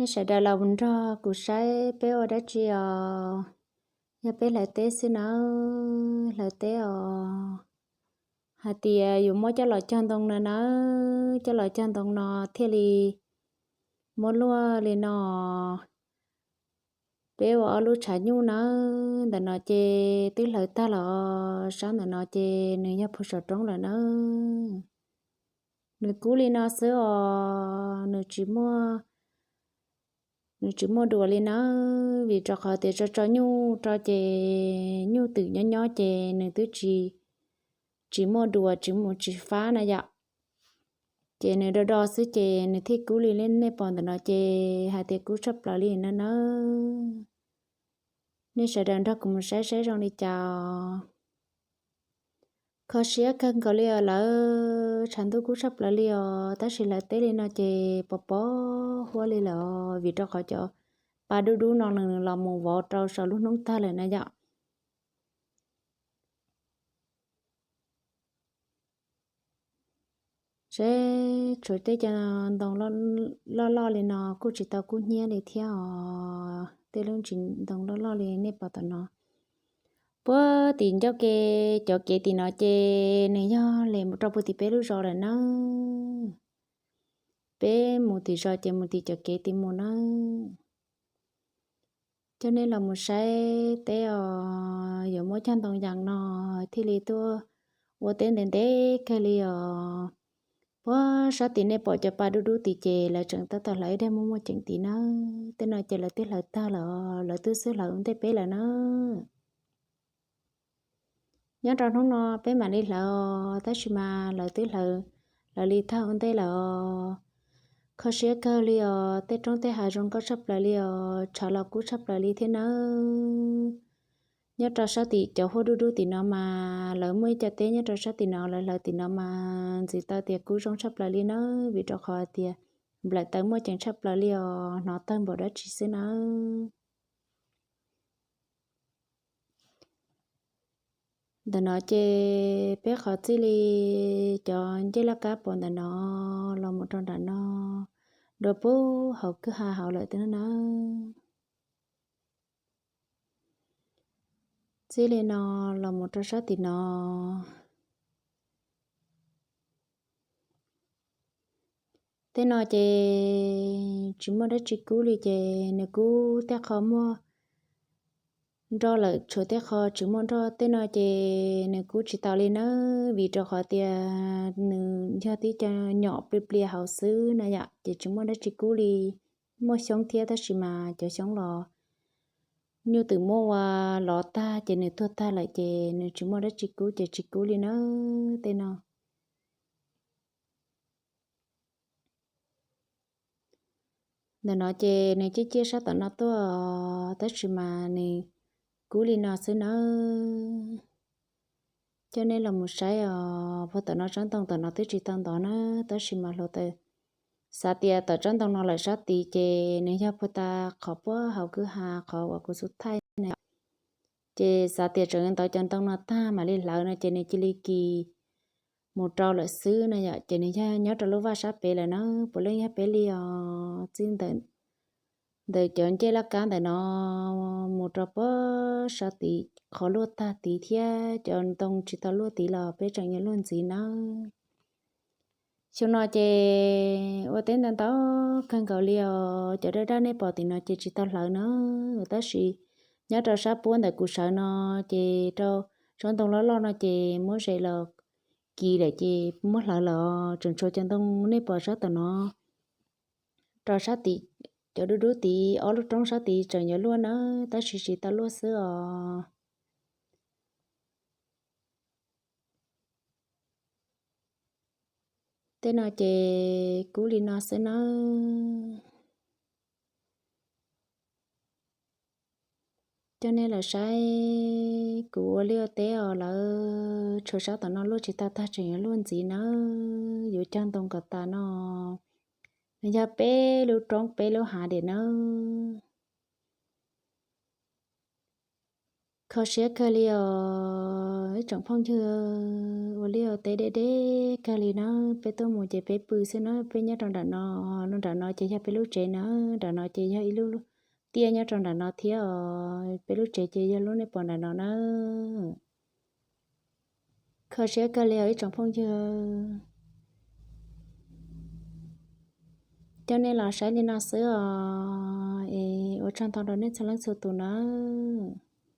Nej sawv daws los nrog kuv saib peb ua dab tsi os? Yog peb hlawv teb xwb nawb, hlawv teb os. Hais tias yuav muab coj los cog ntoo no nawb, coj los cog ntoo no thiaj li muab luaj li no. Peb ua ob lub tshav nyuj nawb, ntawm no ces twb hlawv tag los, sab ntawm no ces nws yog phu saum roob lawm nawb. Nws kub li no xwb os, nws tsis muaj, nws tsis muaj duas li nawb, vim rau qhov tias tso tso nyuj rau ces nyuj twm nyob nyob ces nws twb tsis, tsis muaj duas, tsis mus tsis fab na yom. Ces nws do do xwb ces nws thiaj kub li nej pom ntawm no ces hais tias kub tshaj plaws li no nawb. Nej sawv daws nrog kuv mus saib saib zoo li cas os. Kho siab kawg nkaus li os lawv, tshav ntuj kub tshaj plaws li os, tab sis hlawv teb li no ces pos pos huab li lawm os, vim rau qhov cov pa dub dub no nws los mus vov rau saum lub hnub tag lawm na yom. Seb tshuav tej cov ntoo loj loj li no kuj tsis tau kub hnyiab li thiab os, tej lub ntsis ntoo loj loj li nej pom tom no. Puag tim ncauj ke, cov kev tim no ces nws yog li mus rau puag tim peb lub zos lawm nawb. Peb mus tim zos ces mus tim cov kev tim mus nawb. Coj nej los mus saib teb os, yuav muab cog ntoo yas no thiaj li tuaj ua teb ntev ntev kawg li os. Puag sab tim nej pom cov pa dub dub tid ces lawv tseem tab tom hlawv ib daig muaj muaj ceem tid nawb. Tej no ces lawv twb hlawv tag lawm, lawv twb xub hlawv ua ntej peb lawm nawb. Nyob rau hnub no peb mam li hlawv os, tab sis mas lawv twb hlawv, hlawv li tag ua ntej lawm os. Kho siab kawg li os, tej roob tej hav zoo nkauj tshaj plaws li os, tshav los kub tshaj plaws li thiab nawb. Nyob rau sab tim cov huab dub dub tim no mas lawv muaj ib co teb nyob rau sab tim no, lawv hlawv tim no mas ntxiv tau tias kub zoo tshaj plaws li nawb, vim rau qhov tias nplawm taws muaj ceem tshaj plaws li os, hnov tawg npaum dab tsi xwb nawb. Ntawm no ces peb qhov txij li cov ncej laj kab pom ntawm no los mus rau nram no, dua puag hauv kwj ha hauv lawm thiab nawb. Txij li no los mus rau sab tim no. Tej no ces tsis muaj dab tsi kub li ces nws kub tej qho muaj nroj lawm, tshuav tej qho tsis muaj nroj. Tej no ces nws kub tsis tau li nawb, vim rau qhov tias nws yog tib co nyom plig plias hauv xwb na yom, ces tsis muaj dab tsi kub li. Muaj xyoob thiab tab sis mas cov xyoob los nyuj twm muab ua lov tag ces nws tuag tag lawm ces nws tsis muaj dab tsi kub ces tsis kub li nawb tej no. Ntawm no ces nws ciaj ciaj sab tom no tuaj, tab sis mas nws kub li no xwb nawb. Coj nej los mus saib os, puag tom no tsob ntoo tom no twb tsis tau ntov na, tab sis mas hluav taws xav tias tom tsob ntoo no lawm sab tid ces nws yog puag ta qhov puag hauv kwj ha qhov uas kuv xub thaij na, ces xav tias tseem ntov cov ntoo no tag mam li hlawv no ces nws cia li kis mus rau lawm xwb na yom, ces nws yog nyob rau lub vaj sab pem lawm na, puav leej yog peb li os. Txij ntawm cov ncej laj kab ntawm no mus rau puag sab tid qhov luaj tag tid thiab cov ntoo tsis tau luaj tid los peb tseem yuav luaj ntxiv nawb. Xyoo no ces ua teb ntau ntau kawg nkaus li os, cov daj daj nej pom tim no ces tsis tau hlawv na, tab sis nyob rau sab puab ntawm kuv sawv no ces rau tsob ntoo loj loj no ces muab ze los kis lawm ces muab hlawv lawm, tseem tshuav cov ntoo nej pom sab tom no rau sab tid, cov dub dub tid ob lub roob sab tid tseem yuav luaj na, tab sis tsis tau luaj xwb os. Tej no ces kub li no xwb nawb. Coj nej los saib kuv ua liaj ua teb os lawv, tshuav sab tom no luaj tsis tau tag tseem yuav luaj ntxiv nawb. Yuav cog ntoo kom tas no, nws yog peb lub roob peb lub hav diam nawb. Kho siab kawg li os ib tsoom phooj ywg, ua liaj ua teb deb deb kawg li na. Peb tuaj mus ces peb pw xwb na, peb nyob rau nram no, nram no ces yog peb lub tsev na, nram no ces yog ib lub tiaj nyob rau nram no thiab os, peb lub tsev ces yog lub nej pom nram no na. Kho siab kawg li os ib tsoom phooj ywg, coj nej los saib li no xwb os, es ua tsaug ntau rau nej txhua leej txhua tus nawb.